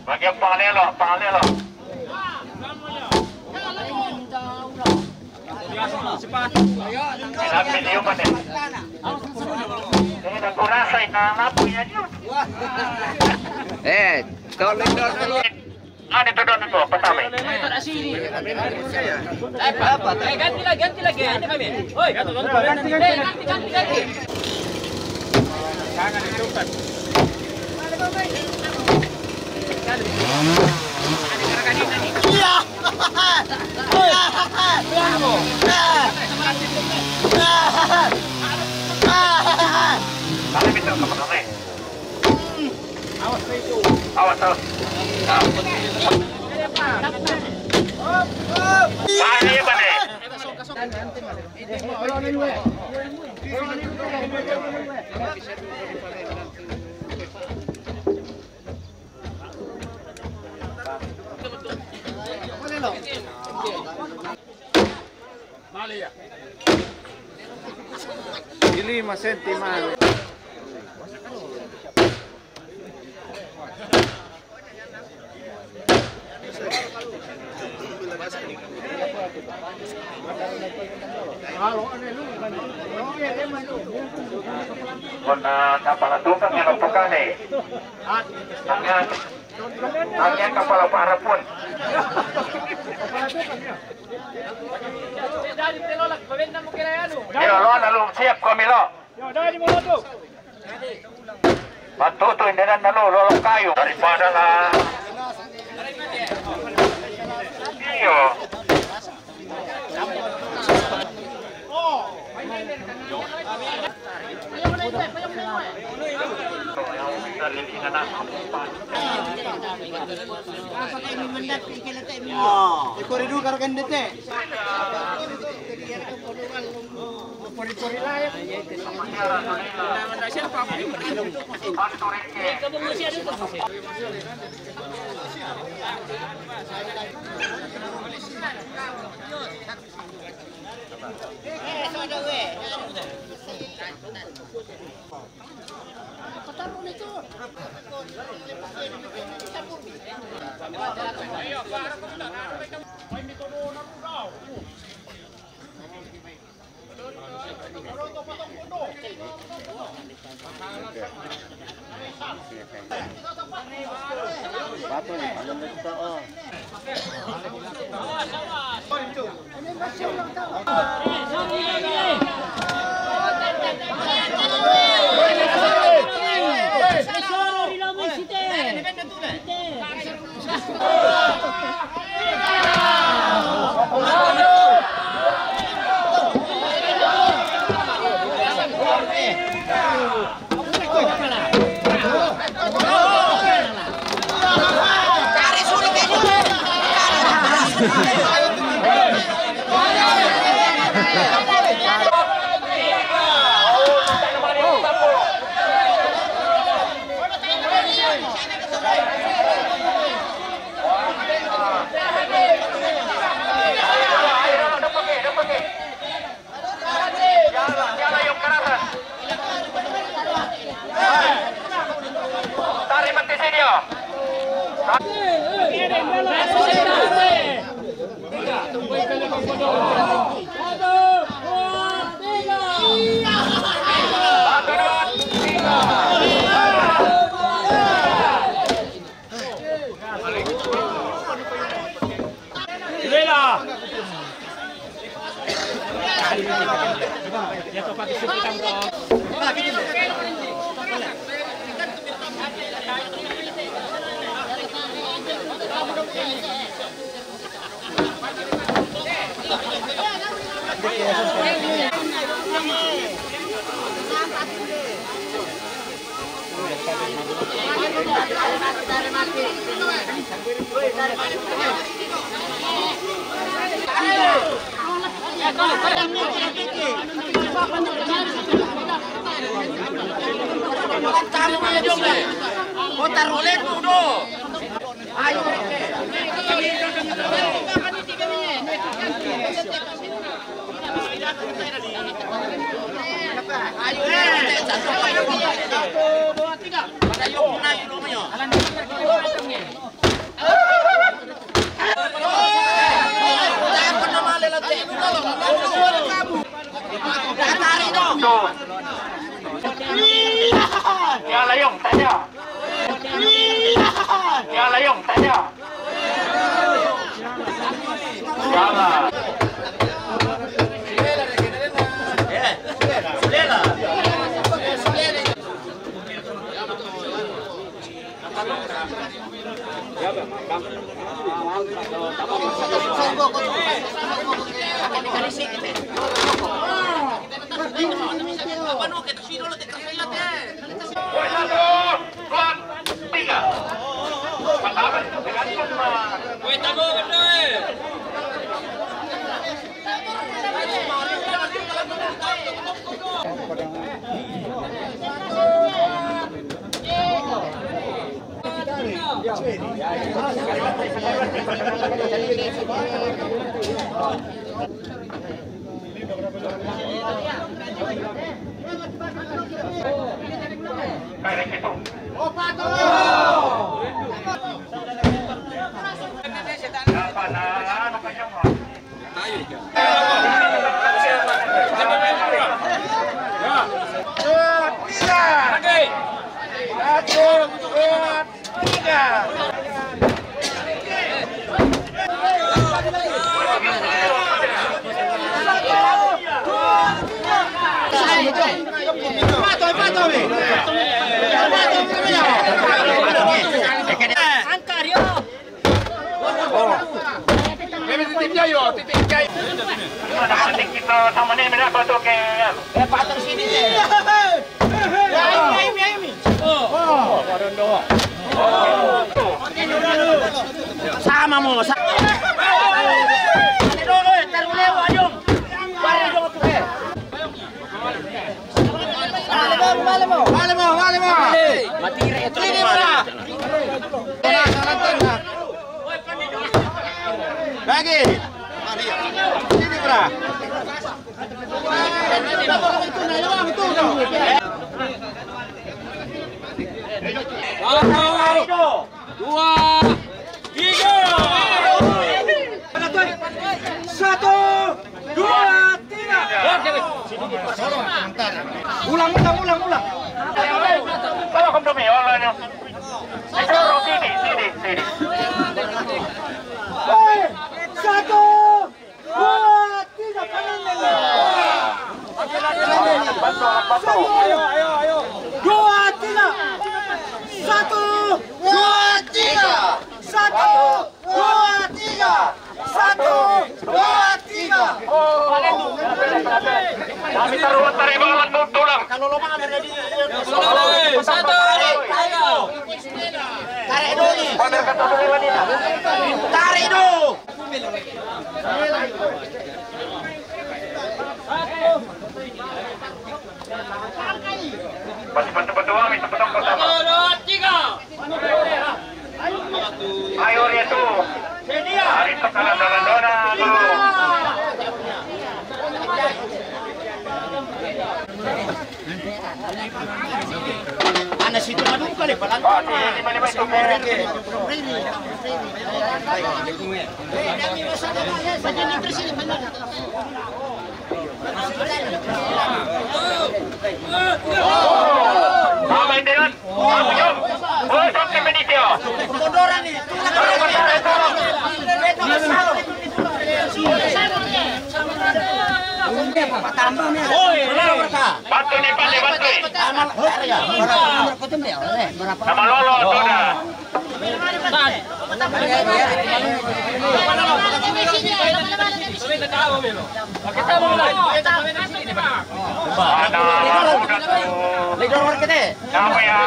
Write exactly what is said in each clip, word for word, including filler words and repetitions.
Bagi pangalelo, pangalelo. Sinabi niyo pa din. Eh, nagurasay na nga po yan yun. Eh, tuloy, tuloy. Ah, dito doon ako, patami. Eh, ganti lang, ganti lang, ganti kami. Hoy, ganti, ganti, ganti. Awas, awas. Paano yun ba, eh? Ili masenti mano. Kon, ah, kapala tukang yang napukane. Ang yan, ang yan kapala para pun. Yo, lo na lo, siap kami lo. Matuto, hindi na nalo, lolo kayo. Daripada na. Iyo. Iko rin, karagan dete. Ya, Layong, tanya. Ya, Layong, tanya. Salah. Ini titip jayo, titip jayo. Ada titip kita sama ni, mana patut ke? Eh, patut sini. Ya, ini, ini, ini. Sama mo, sa- Vale, vamos, vale, vamos. Vale, vamos, vale, vamos. Matire itu. Sini, bra. Lagi. Sini, bra. Satu, dua, tiga. Satu, dua, tiga. Ulang, ulang, ulang, ulang. Kalau kau demi Allah, sini, sini, sini. Satu, dua, tiga, kanan dulu. Satu, dua, tiga. Satu, dua, tiga. Satu, dua, tiga. Satu, dua, tiga. Kami taruh tarik banget tuh tulang. Satu, dua. Tarik dulu. Tarik dulu. Pas cepat-cepat doang, itu petang pertama. Satu, dua, tiga. Ayo, dia tu. Hari tekanan dalam zona tu. Ana situ maduka le palantan. Sama ini kan. Oh, sampai Benitio. Oi, bantu ni, pandai bantu ni. Nama Lolo, Dona. Mana? Apa ya?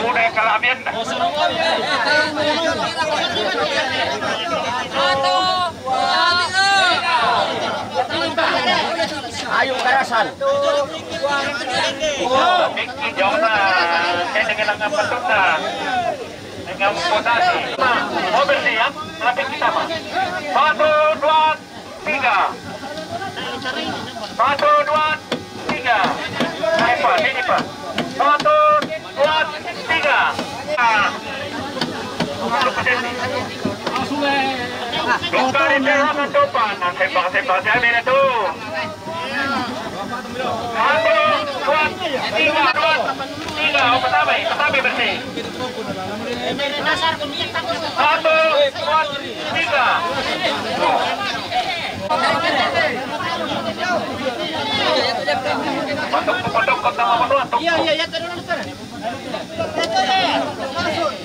Udah kalabian dah. Ayo karasan. Mikir jauh nah. Saya dengan apa tuh nah? Dengan kota sih. Nah, mau bersih ya. Lapis kita mah. Satu, dua, tiga. Satu, dua, tiga. Naik, Pak. Sini, Pak. Satu, dua, tiga. Ah. Buka di tengah, depan. Nah, sembang-sembang. Saya minat tuh. Satu, dua, tiga, dua, tiga. Oh, pertama, pertama bersih. Satu, dua, tiga. Untuk, untuk, untuk, untuk, untuk. Iya, iya, iya, taruh dulu, taruh.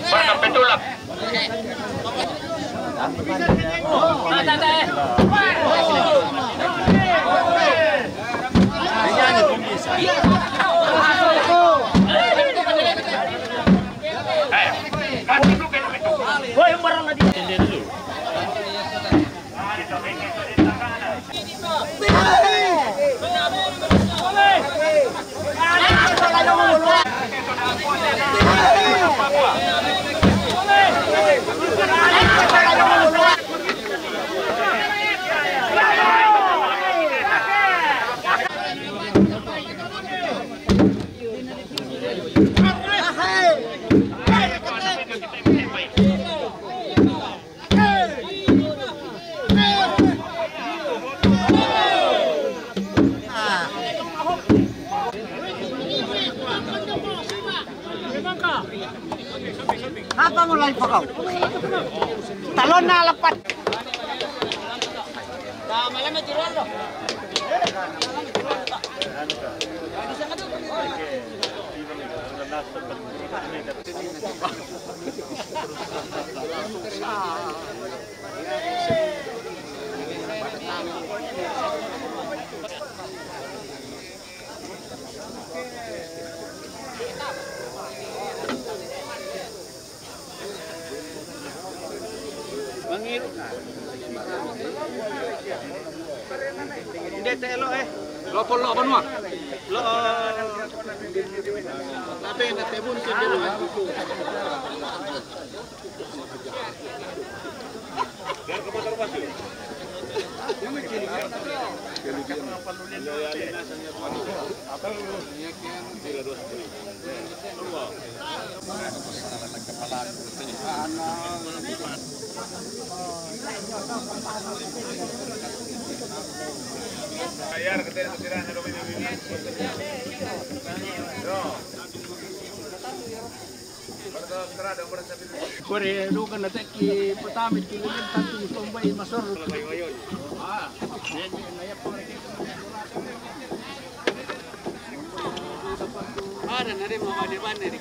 Mana petulak? Apa mulai pakau? Talon na lepat. Mangiru. Hindi, te, lo, eh. Lo, polo, banua. Lo, eh. Tapi na tebun sendiri, eh. Kore duka na teki patami ki lele tantu mutomba i masor. Ah, ada nare mama de bande di.